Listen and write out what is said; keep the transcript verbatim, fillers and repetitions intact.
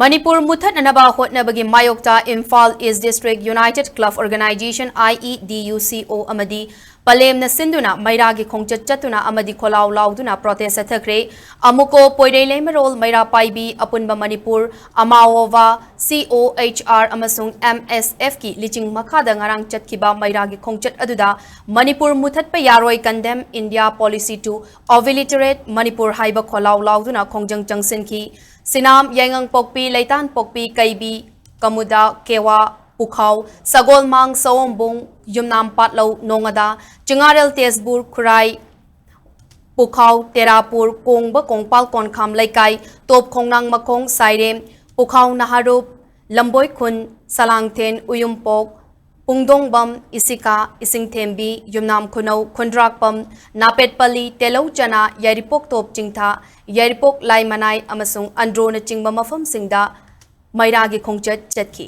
ꯃꯅꯤꯄꯨꯔ ꯃꯨꯊꯠꯅꯅꯕ ꯍꯣꯠꯅꯕꯒꯤ ꯃꯥꯌꯣꯛꯇ Imphal east district united club organisation, IEDUCO, ꯑꯃꯗꯤ ꯄꯂꯦꯝꯅ ꯁꯤꯟꯗꯨꯅ ꯃꯩꯔꯥꯒꯤ ꯈꯣꯡꯆꯠ ꯆꯠꯇꯨꯅ ꯑꯃꯗꯤ ꯈꯣꯜꯂꯥꯎ ꯂꯥꯎꯗꯨꯅ ꯄ꯭ꯔꯣꯇꯦꯁ ꯆꯠꯊꯈ꯭ꯔꯦ꯫ ꯑꯃꯨꯀꯣ, ꯄꯣꯏꯔꯩ, ꯂꯩꯃꯔꯣꯜ, ꯃꯩꯔꯥ ꯄꯥꯏꯕꯤ, ꯑꯄꯨꯟꯕ ꯃꯅꯤꯄꯨꯔ, ꯑꯃꯥꯑꯣꯋꯥ, COHR ꯑꯃꯁꯨꯡ MSF ꯀꯤ ꯂꯤꯆꯤꯡ ꯃꯈꯥꯗ ꯉꯔꯥꯡ ꯆꯠꯈꯤꯕ ꯃꯩꯔꯥꯒꯤ ꯈꯣꯡꯆꯠ ꯑꯗꯨꯗ ꯃꯅꯤꯄꯨꯔ ꯃꯨꯊꯠꯄ ꯌꯥꯔꯣꯏ, Condemn India Policy to Obliterate Manipur ꯍꯥꯏꯕ ꯈꯣꯜꯂꯥꯎ ꯂꯥꯎꯗꯨꯅ ꯈꯣꯡꯖꯪ ꯆꯪꯁꯤꯟꯈꯤ꯫ ꯁꯤꯅꯥꯝ, ꯌꯥꯏꯉꯪꯄꯣꯛꯄꯤ, ꯂꯩꯇꯥꯟꯄꯣꯛꯄꯤ, ꯀꯩꯕꯤ, ꯀꯃꯨꯗꯥ, ꯀꯦꯋꯥ, ꯄꯨꯈꯥꯎ, ꯁꯒꯣꯜꯃꯥꯡ, ꯁꯑꯣꯝꯕꯨꯡ, ꯌꯨꯝꯅꯥꯝ ꯄꯥꯠꯂꯧ, ꯅꯣꯡꯉꯥꯗꯥ, ꯆꯤꯡꯉꯥꯔꯦꯜ, ꯇꯦꯖꯄꯨꯔ, ꯈꯨꯔꯥꯏ, ꯄꯨꯈꯥꯎ, ꯇꯦꯔꯥꯄꯨꯔ, ꯀꯣꯡꯕ, ꯀꯣꯡꯄꯥꯜ, ꯀꯣꯟꯈꯥꯝ ꯂꯩꯀꯥꯏ, ꯇꯣꯞ ꯈꯣꯡꯅꯥꯡ ꯃꯈꯣꯡ, ꯁꯥꯏꯔꯦꯝ, ꯄꯨꯈꯥꯎ, ꯅꯍꯥꯔꯨꯞ, ꯂꯝꯕꯣꯏ ꯈꯨꯟ, ꯁꯂꯥꯡꯊꯦꯟ, ꯎꯌꯨꯝꯄꯣꯛ, ꯄꯨꯡꯗꯣꯡꯕꯝ, ꯏꯁꯤꯀꯥ, ꯏꯁꯤꯡꯊꯦꯝꯕꯤ, ꯌꯨꯝꯅꯥꯝ ꯈꯨꯅꯧ, ꯈꯨꯟꯗ꯭ꯔꯥꯛꯄꯝ, ꯅꯥꯄꯦꯠꯄꯜꯂꯤ, ꯇꯦꯂꯧ ꯆꯅꯥ, ꯌꯥꯏꯔꯤꯄꯣꯛ ꯇꯣꯞ ꯆꯤꯡꯊꯥ, ꯌꯥꯏꯔꯤꯄꯣꯛ ꯂꯥꯏꯃꯅꯥꯏ ꯑꯃꯁꯨꯡ ꯑꯟꯗ꯭ꯔꯣꯅꯆꯤꯡꯕ ꯃꯐꯝꯁꯤꯡꯗ ꯃꯩꯔꯥꯒꯤ ꯈꯣꯡꯆꯠ ꯆꯠꯈꯤ꯫